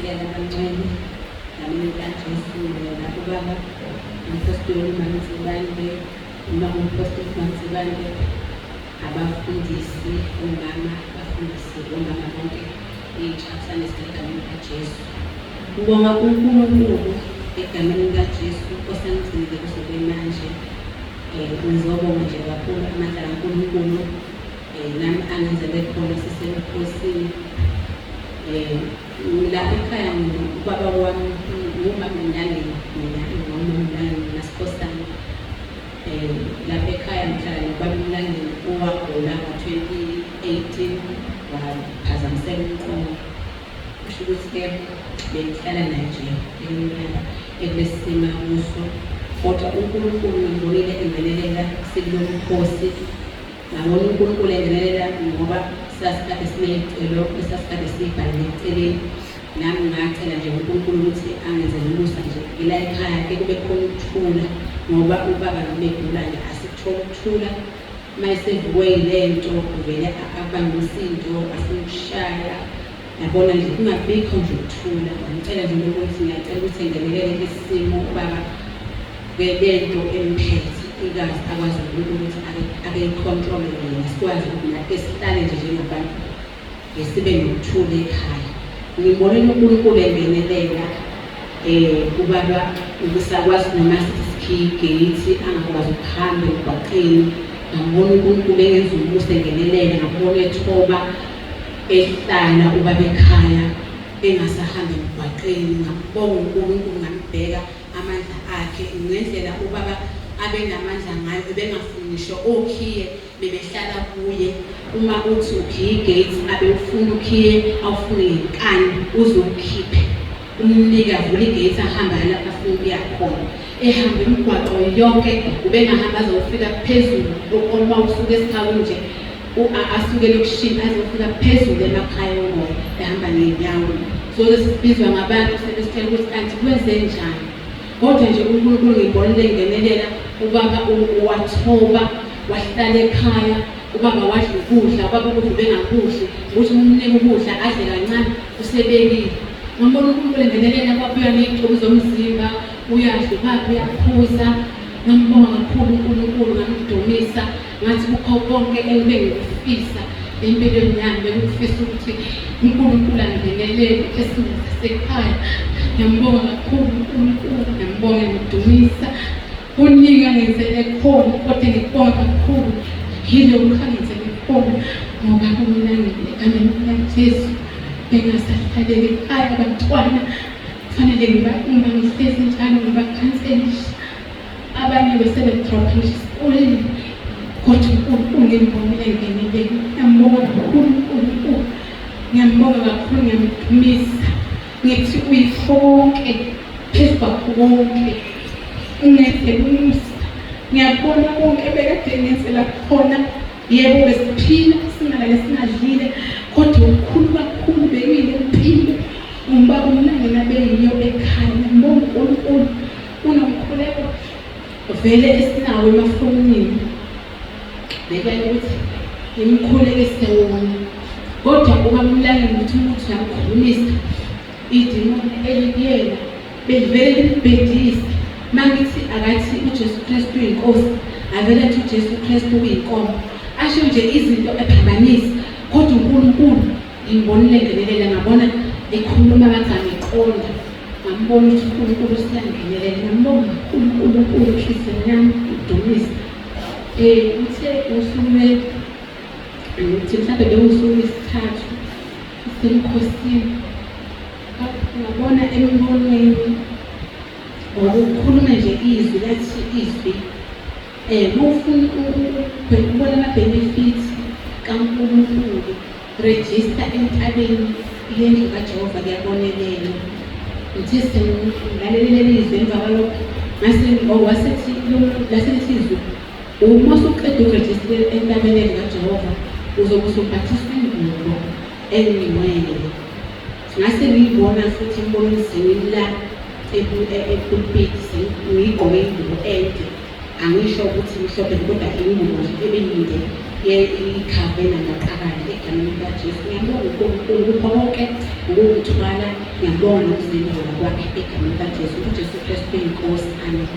Ngiyabingelela abangcwele egameni likaJesu. Lapho baba uMpostoli uMansibande, uma uMpostoli uMansibande, abafundisi, omama, abafundisi, omama bonke, iy'ntsha egameni likaJesu. Ngibonga uNkulunkulu egameni likaJesu osangigcinile kuze kube manje. Ngizobonga nje kakhulu amandla kaNkulunkulu nami angenzele khona sisebukhosini. Lapha ekhaya mina ubaba wami ngumama Mlangeni, mina ngumama Mlangeni naSikhosana. Lapha ekhaya ngihlala nobaba Mlangeni owagula ngo-2018 waphazamiseka umqondo. Kusho ukuthi-ke bengihlala naye nje iminyaka ekulesi simo akuso. Kodwa uNkulunkulu ngibonile engenelela sikulo mkhosi. Ngabona uNkulunkulu engenelela ngoba sasikade siney'celo esasikade siyibhalele eceleni. Nami ngacela nje uNkulunkulu ukuthi angenzele umusa nje ila ekhaya ke kube khona ukuthula ngoba ubaba noma egula nje asikutholi ukuthula. Uma esevukwe yile nto uvele abange umsindo afune ukushaya. Yabona nje kungabikho nje ukuthula. Ngicela nje uNkulunkulu ukuthi ngiyacela ukuthi engenelele kulesi simo ubaba le nto emphethe ikazi akwazi uNkulunkulu ukuthi ake ikhontrole yena, sikwazi ukuthi nathi sihlale nje njengabantu sibe nokuthula ekhaya. Ngibonile uNkulunkulu engenelela ubaba ukusakwazi noma sithi sikhiye igate angakwazi ukuhamba emgwaqeni. Ngambona uNkulunkulu engenza umusa engenelela, ngambona ethoba ehlala ubaba ekhaya engasahambi emgwaqeni. Ngambonga uNkulunkulu, ngambheka amandla akhe ngendlela ubaba abenamandla ngayo, ebengafuni ngisho okhiye bebehlala kuye. Uma uthi ukhiye igate abe ufuna ukhiye, awufuni ngenkani uze ukhiphe umnike avule igate ahambe lapho afuna ukuya khona. Ehamba imigwaqo yonke ubengahamba azofika phezulu uma usuka esikhawini nje asuke elokishini azofika phezulu emakhaya omoya ehamba ngey'nyawo. Soze sibizwa ngabantu sebesitshela ukuthi kanti kwenze njani. Kodwa nje uNkulunkulu ngibonile engenelela, ubaba wathoba wahlala ekhaya, ubaba wadla ukudla, ubaba ukudla ubengakudli, ukuthi uma umnika ukudla adle kancane usebekile. Ngambona uNkulunkulu engenelela, kwabuya ney'cubu zomzimba, uyadla ubaba uyaphuza. Ngambonga kakhulu uNkulunkulu, ngamdumisa, ngathi kukho konke engibe ngikufisa empilweni yami, bengikufisa ukuthi uNkulunkulu angenelele esimeni sasekhaya. Ngiyambonga kakhulu uNkulunkulu, ngiyambonga ngimdumisa. Kuningi angenzele khona kodwa ngikubonga kakhulu yilokhu angenzele khona ngoba kumnandi egameni likaJesu. Bengasahlaleli ekhaya abantwana, kufanele uma ngihlezi njalo ngibakhanselisha. Abanye besebedropha ngisho esikoleni kodwa uNkulunkulu ngimbonile engenelele. Ngiyambonga kakhulu uNkulunkulu, ngiyambonga kakhulu, ngiyamdumisa. Ngithi uyikho konke phezu kwakho konke, ungenzela umusa. Ngiyabona konke ebekade ngenzela khona. Yebo besiphila singalale singadlile, kodwa okukhulu kakhulu bekuyile mpilo ubaba uMlangeni abeyiyo ekhaya. Ngiyambonga uNkulunkulu, kunomkhuleko vele esinawo emafonini bekuyaye ukuthi ngimkhulekise wona, kodwa ubaba uMlangeni ukuthi umuntu uyamkhulumisa idimoni elikuyena belivele limbhedise. Mangithi akathi uJesu Kristu uyinkosi, avele athi uJesu Kristu uyinkomo, asho nje izinto ephambanisa. Kodwa uNkulunkulu ngimbonile ngenelela, ngabona ekhuluma amagama eqonda, ngambona ukuthi uNkulunkulu useyangenelela. Ngambonga kakhulu uNkulunkulu enhliziyweni yami, ngidumisa. Uthe usuku ngithi mhlawumbe bewusuku lwesithathu sisemkhosini, ngabona embonweni ngokukhuluma nje izwi, lathi izwi uma ufuna ukubona ama-benefits kaNkulunkulu, rejista entabeni yendlu kaJehova, kuyabonelelwa. Ngithe sengilalele leli izwi, emva kwalokho ngase wasethi lase lithi izwi, uma usuqeda ukurejista entabeni yendlu kaJehova uzobe usuphathiswa ingubo engcwele. Ngase ngiyibona futhi embonweni sengila epulpiti, ngiyigqoke ingubo ende, angisho ukuthi mhlophe kodwa ingubo nje ebeyinde. Ikhavena naqakala egameni likaJesu. Ngiyabonga uNkulunkulu kukho konke ngokungithwala, ngiyabonga nokuzindela kwakhe egameni likaJesu. UJesu Kristu uyiNkosi. Amen.